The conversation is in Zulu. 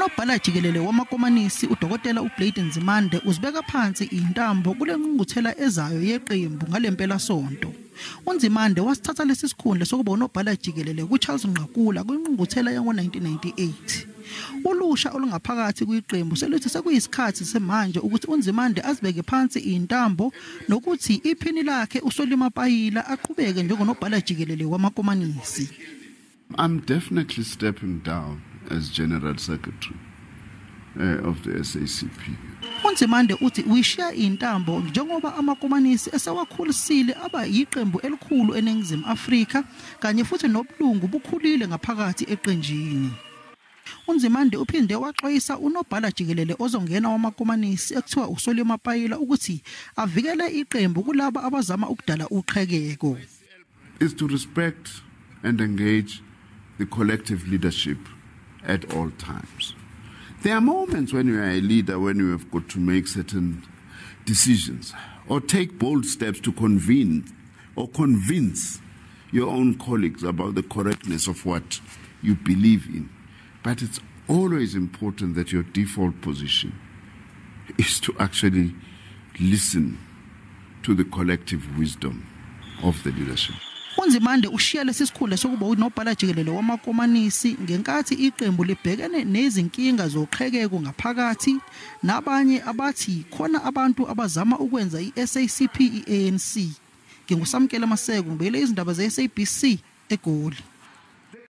Unobhala jikelele wamakomanisi uDokotela uBlade Nzimande uzibeka phansi intambo kule ngqungquthela ezayo yeqembu ngalempela sonto. UNzimande wasithatha lesi sikhundla sokuba unobhala jikelele kuCharles Nqakula kwingqungquthela yango-1998. Ulusha olungaphakathi kwiqembu seluthi sekuyisikhathi semanje ukuthi uNzimande azibeke phansi intambo nokuthi iphini lakhe uSolly Mapaila aqhubeke njengonobhala jikelele wamakomanisi. I'm definitely stepping down as General Secretary of the SACP. UNzimande uthi uyishiya intambo njengoba amakomanisi esewakhulisile aba yiqembu elikhulu eNingizimu Afrika kanye futhi nobulungu bukhulile ngaphakathi eqenjini. UNzimande uphinde waxwayisa unobhala jikelele ozongena wamakomanisi ekuthiwa uSolly Mapaila ukuthi avikele iqembu kulaba abazama ukudala uqhekeko. Is to respect and engage the collective leadership at all times. There are moments when you are a leader when you have got to make certain decisions or take bold steps to convene or convince your own colleagues about the correctness of what you believe in. But it's always important that your default position is to actually listen to the collective wisdom of the leadership. UNzimande ushiya lesi sikhundla sokuba unobhala jikelele wamakomanisi ngenkathi iqembu libhekene nezinkinga zoqhekeko ngaphakathi nabanye abathi khona abantu abazama ukwenza iSACP iANC. NginguSamkela Maseko ngibele izindaba zeSABC eGoli.